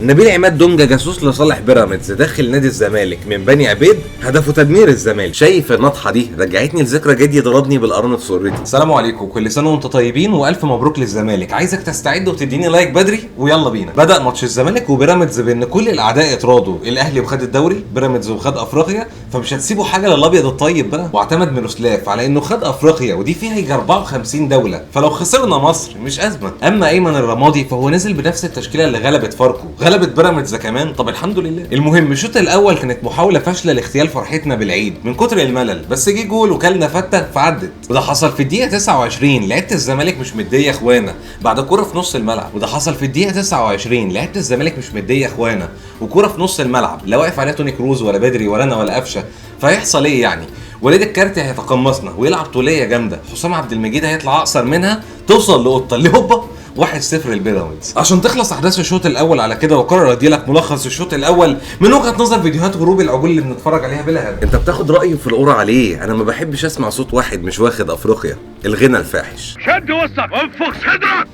نبيل عماد دونجا جاسوس لصالح بيراميدز داخل نادي الزمالك من بني عبيد، هدفه تدمير الزمالك. شايف النطحه دي رجعتني لذكرى جدي ضربني بالقرن في سرتي. السلام عليكم، كل سنة وانتم طيبين والف مبروك للزمالك. عايزك تستعد وتديني like بدري ويلا بينا. بدا ماتش الزمالك وبيراميدز بان كل الاعداء اتراضوا، الاهلي وخد الدوري، بيراميدز وخد افريقيا، فمش هتسيبوا حاجة للابيض الطيب بقى. واعتمد ميروسلاف على انه خد افريقيا ودي فيها يجي 54 دولة، فلو خسرنا مصر مش ازمة. اما ايمن الرمادي فهو نزل بنفس التشكيلة اللي غلبت فاركو، غلبت بيراميدز كمان، طب الحمد لله. المهم الشوط الاول كانت محاولة فاشلة لاغتيال فرحتنا بالعيد من كتر الملل، بس جه جول وكلنا فته فعدت. وده حصل في الدقيقة 29، لعيبة الزمالك مش مديه اخوانا بعد كورة في نص الملعب. وده حصل في الدقيقة 29، لعيبة الزمالك مش مديه اخوانا وكوره في نص الملعب، لا واقف عليها توني كروز ولا بدري ولا انا ولا قفشه، فهيحصل ايه يعني؟ وليد الكارتي هيتقمصنا ويلعب طوليه جامدة، حسام عبد المجيد هيطلع اقصر منها توصل لقطة اللي هوبا 1-0 للبيراميدز. عشان تخلص احداث الشوط الاول على كده، وقرر اديلك ملخص الشوط الاول من وجهه نظر فيديوهات هروب العجول اللي بنتفرج عليها بلا هدف. انت بتاخد رايي في القرعة عليه؟ انا ما بحبش اسمع صوت واحد مش واخد افريقيا، الغنى الفاحش. شد وسطك، انفخ صدرك.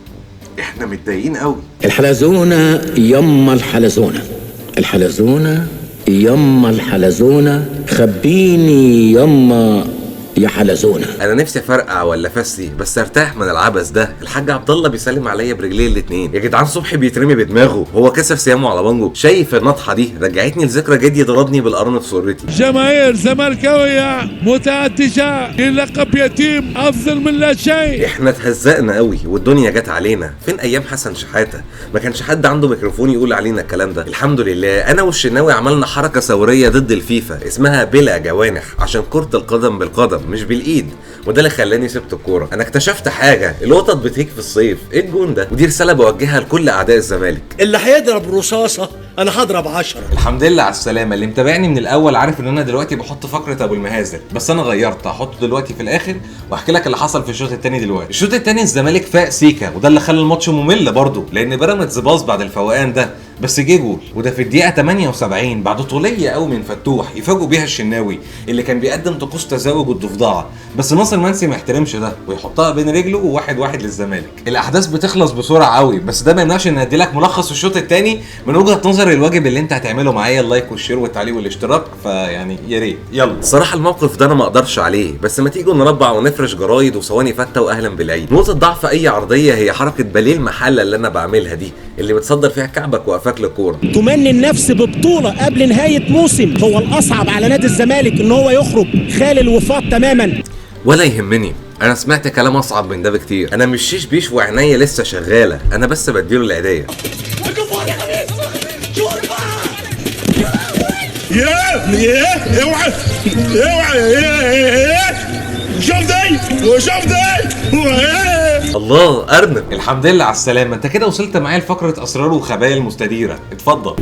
احنا متضايقين قوي. الحلزونة يما الحلزونة، الحلزونة يما الحلزونة، خبيني يما يا حلزونة. انا نفسي افرقع ولا فسي بس ارتاح من العبث ده. الحاج عبد الله بيسلم عليا برجليه الاثنين. يا جدعان صبحي بيترمي بدماغه، هو كسر صيامه على بانجو. شايف النطحه دي رجعتني لذكرى جدي ضربني بالقرن في سرتي. جماهير زملكاوية متعطشة للقب يتيم أفضل من لا شيء. احنا اتهزقنا قوي والدنيا جت علينا. فين ايام حسن شحاته؟ ما كانش حد عنده ميكروفون يقول علينا الكلام ده. الحمد لله انا والشناوي عملنا حركة ثورية ضد الفيفا اسمها بلا جوانح، عشان كره القدم بالقدم مش بالايد، وده اللي خلاني سبت الكورة. انا اكتشفت حاجة، القطط بتهيك في الصيف. ايه الجون ده؟ ودي رسالة بوجهها لكل اعداء الزمالك. اللي هيضرب رصاصة انا هضرب 10. الحمد لله على السلامة. اللي متابعني من الاول عارف ان انا دلوقتي بحط فقره ابو المهازل، بس انا غيرت، هحطه دلوقتي في الاخر واحكي لك اللي حصل في الشوط الثاني. دلوقتي الشوط الثاني الزمالك فاق سيكا، وده اللي خلى الماتش ممل برضه، لان بيراميدز باظ بعد الفوقان ده، بس جه جول، وده في الدقيقة 78 بعد طوليه قوي من فتوح يفاجئوا بيها الشناوي اللي كان بيقدم طقوس تزاوج الضفدعه، بس ناصر منسي ما يحترمش ده ويحطها بين رجله، 1-1 للزمالك. الاحداث بتخلص بسرعة قوي، بس ده ما يمنعش ان ادي لك ملخص الشوط الثاني من وجهه نظر الواجب اللي انت هتعمله معايا، ال like وال share والتعليق والاشتراك، فيعني يا ريت. يلا الصراحة الموقف ده انا ما اقدرش عليه، بس ما تيجوا نربع ونفرش جرايد وصواني فته واهلا بالعيد. نقطة ضعف اي عرضية هي حركة باليه المحلة اللي انا بعملها دي، اللي بتصدر فيها كعبك وقفاك للكورة. تمني النفس ببطولة قبل نهاية موسم هو الأصعب على نادي الزمالك إن هو يخرج خالي الوفاض تماما. ولا يهمني، انا سمعت كلام اصعب من ده بكتير. انا مش شيش بيش وعينيا لسه شغالة، انا بس بديله العيديه. يا اوعى اوعى، شوف دي وشوف دي. الله ارنب. الحمد لله على السلامة. انت كده وصلت معايا لفقره اسرار وخبايا المستديرة، اتفضل.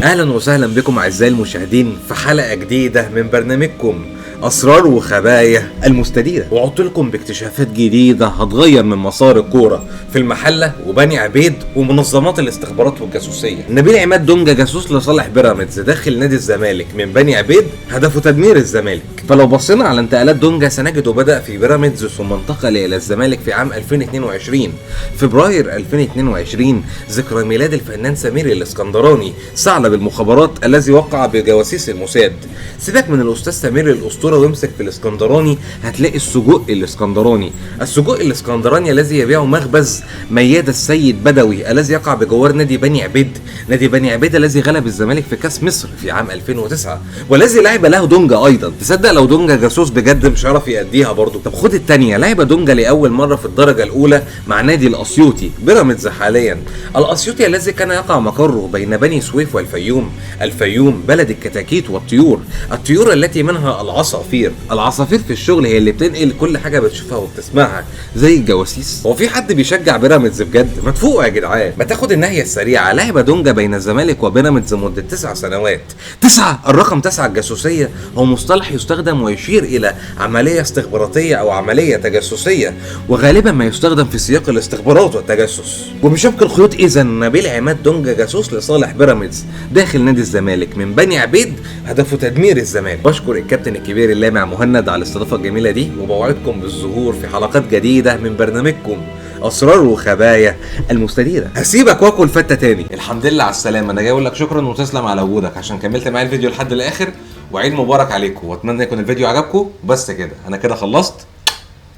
اهلا وسهلا بكم اعزائي المشاهدين في حلقة جديدة من برنامجكم اسرار وخبايا المستديرة، وعدت لكم باكتشافات جديدة هتغير من مسار الكورة في المحلة وبني عبيد ومنظمات الاستخبارات والجاسوسيه. نبيل عماد دونجا جاسوس لصالح بيراميدز داخل نادي الزمالك من بني عبيد، هدفه تدمير الزمالك. فلو بصينا على انتقالات دونجا سنجده بدا في بيراميدز ثم انتقل الى الزمالك في عام 2022. فبراير 2022 ذكرى ميلاد الفنان سمير الاسكندراني ثعلب المخابرات الذي وقع بجواسيس الموساد. سيبك من الاستاذ سمير الاسطورة وامسك في الاسكندراني، هتلاقي السجق الاسكندراني. السجق الاسكندراني الذي يبيعه مخبز مياد السيد بدوي الذي يقع بجوار نادي بني عبيد، نادي بني عبيد الذي غلب الزمالك في كاس مصر في عام 2009 والذي لعب له دونجا ايضا. تصدق لو دونجا جاسوس بجد مش عارف يأديها برضه. طب خد الثانية، لعب دونجا لاول مرة في الدرجة الاولى مع نادي الاسيوطي بيراميدز حاليا. الاسيوطي الذي كان يقع مقره بين بني سويف والفيوم، الفيوم بلد الكتاكيت والطيور، الطيور التي منها العصافير. العصافير في الشغل هي اللي بتنقل كل حاجة بتشوفها وبتسمعها زي الجواسيس. هو في حد بيشجع بيراميدز بجد؟ ما تفوقوا يا جدعان. ما تاخد الناحية السريعة، لعب دونجا بين الزمالك وبيراميدز مده 9 سنوات. 9، الرقم 9 الجاسوسيه هو مصطلح يستخدم ويشير الى عملية استخباراتية او عملية تجسسيه، وغالبا ما يستخدم في سياق الاستخبارات والتجسس. وبشبك الخيوط اذا نبيل عماد دونجا جاسوس لصالح بيراميدز داخل نادي الزمالك من بني عبيد، هدفه تدمير الزمالك. بشكر الكابتن الكبير اللامع مهند على الاستضافة الجميلة دي، وبوعدكم بالظهور في حلقات جديدة من برنامجكم اسرار وخبايا المستديرة. هسيبك واكل فته تاني. الحمد لله على السلامة، انا جاي اقول لك شكرا وتسلم على وجودك عشان كملت معايا الفيديو لحد الاخر، وعيد مبارك عليكم، واتمنى يكون الفيديو عجبكم. بس كده انا كده خلصت،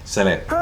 سلام. Oh,